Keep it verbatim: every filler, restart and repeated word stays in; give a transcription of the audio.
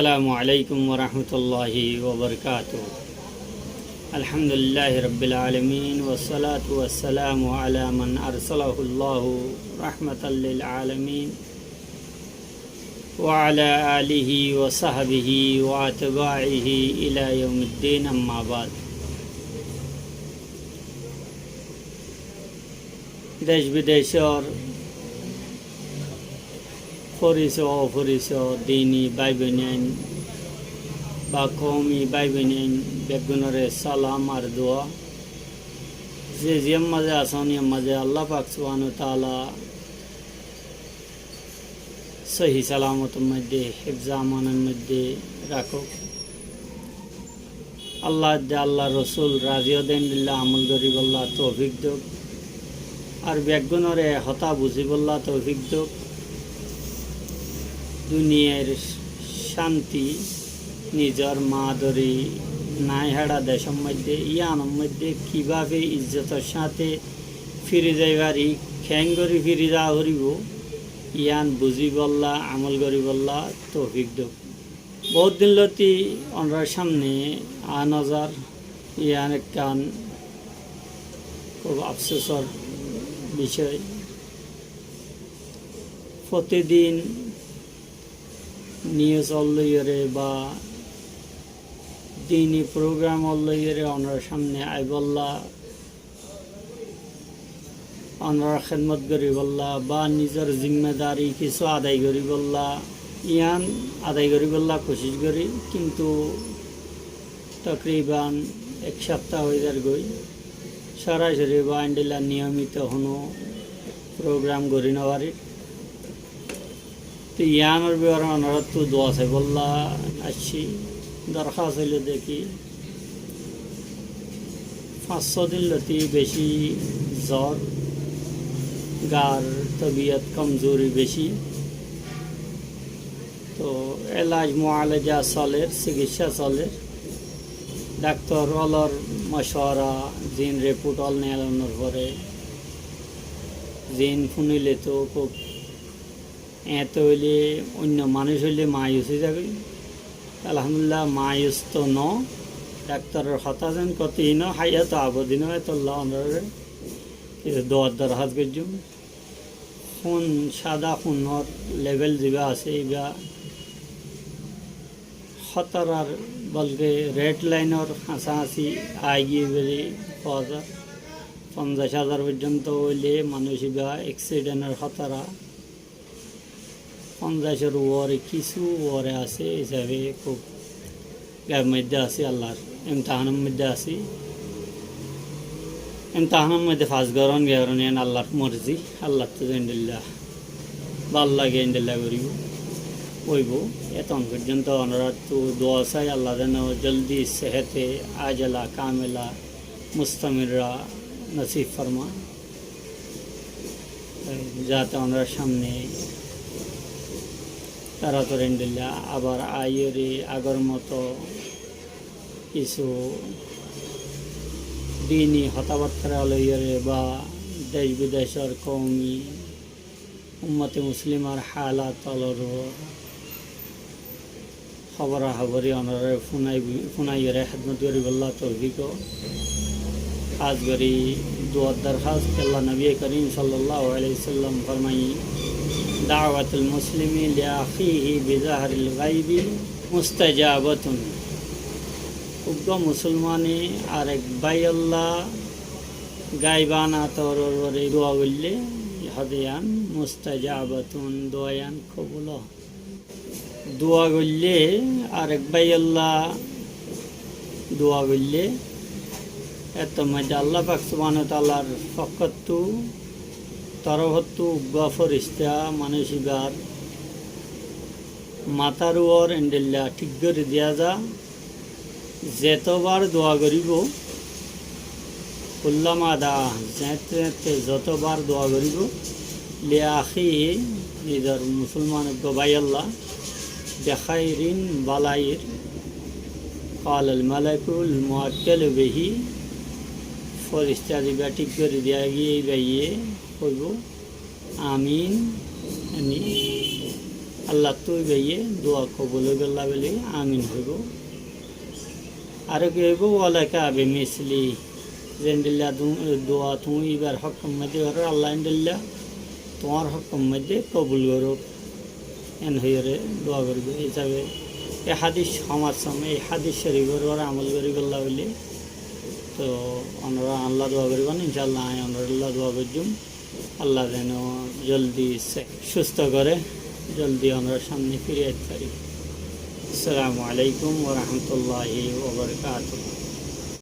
السلام عليكم ورحمة الله وبركاته. الحمد لله رب العالمين، والصلاة والسلام على من أرسله الله رحمة للعالمين، وعلى آله وصحبه وأتباعه إلى يوم الدين، أما بعد. Dec bidecor foriso oforiso dini báiboinain ba koumi báiboinain beggúnore salam ar dua. Ze ziyán mazé asón, iyán mazé Allah pak subhanahu wa taala sóhi salamotor moiddé, hifza amanor moiddé rakók. Allah edde Allahr Rosul razi ódde endilla amol goríbolla toufik douk. Ar beggúnore hotá buzíbolla toufik douk. Duniyair cánti nizor maa dóri nai hára decór moiddé, yíanor moiddé kibáfe izzotor sáñte firi zai fari, keéngorí firi zaa foribóu, yían buzíbolla, amol goríbolla toufik douk. Bout din lóti onorar sámne aá nozar, yían ekkán kúb afsusor bicóy. Fotidin nius ólloi yóre ba dini program ólloi yóre onorar sámne aibólla, onorar hédmot goríbolla ba nizor zimmadari kissú adai goríbolla, yían adai goríbolla kucíc gorí, kintu tokriban ek sáfta ói zargói, sorasori ba endilla niyomito honó program gorí nofarir. Te yíanor bibore onoráttu dua saibólla aiccí. Dorhas óilde ki, fañs só din lóti bicí zor, gar tobiyot komzuri bicí. Toóu elaj mualaja solér, sikissá solér. Daktor ólor mocuwara, ziín report ól neelonor fore, ziín fúnile toóu kúb eñto óile oinno manúic óile mayus ói zagói. Alhamdulillah, mayus toóu noó. Daktoror hotá zeén kotí noó, háiyato abodi noó, etolla onoráre kissú duar dorhas goijjúm. Hún, sáda húnor lebel zibá asé, ibá hótarar, bolke red lainor hañsá-hañsi aigiyói buli hoó za. Fonzaic házar foijjonto óile manúic ibá eksidentor hótara. Fonzaicor uore kissú uore asé hísabe kúb gaib moiddé así, Allar imtihanor moiddé así. Imtihanor moiddé fas gorón, giyé gorón, yián Allar morzi, Allattú zeéndilla bála lage endilla goríbou, óibou. Etón foijjonto onoráttu dua sai, Alla zeén joldi sehete ajela kamela mustamirra nosib forma. Zate onorar sámne toratori endilla abar aiyóre agor moto kissú dini hotábattára loiyóre ba dec bidecor koumi ummote muslimar hálat ólor hóbora hóbori onoráre fúnai, fúnaiyóre hédmot goríbolla toufik ó. Hás gorí duar dorhas, Allah nobiye korim sallallahu alaihi wasallam formaiye, دعوة المسلم لأخيه بظهر الغيب مستجابة. Uggwá musolmane arek báiyolla gaibana toror uore dua goille, hode yián mustajabatun, dua yián kobul ó. Dua goille, arek báiyolla dua goille, ettór moiddé Allah pak subhanahu wa taalar fokkóttu, torofóttu uggwá forista manúic ibár matár uore endilla thík gorí diya za. Zetobár dua goríbou, كلما دعا, zeéñtte zeéñtte zotobár dua goríbou, لأخيه, nizor musolman uggwá báiyolla, بخير, bálair, قال الملك الموكل به, forista zibá thík gorí diya giyé, íbayé hoibóu, آمين, yaáni Allattú íbaye dua kobul óibolla buli amin hoibó. Aró ki hoibó, "Walaka bimisli", zendilla du-, dua tuñí íbar hókkor moidde goró, Allah endilla tuáñr hókkor moidde kobul gorouk. En hoiyóre dua goríbou. Ei hísabe ei hádis, hom az hom ei hádis córifor uore amol goríbolla buli. Toh onora añálla dua goríban, incállah añí onoralla dua goijjum. Allah zeno joldi se-, cústo goré, joldi onorar sámne firi aití fari. Assalamu alaikum wa rahmatullahi wa barakatuhu.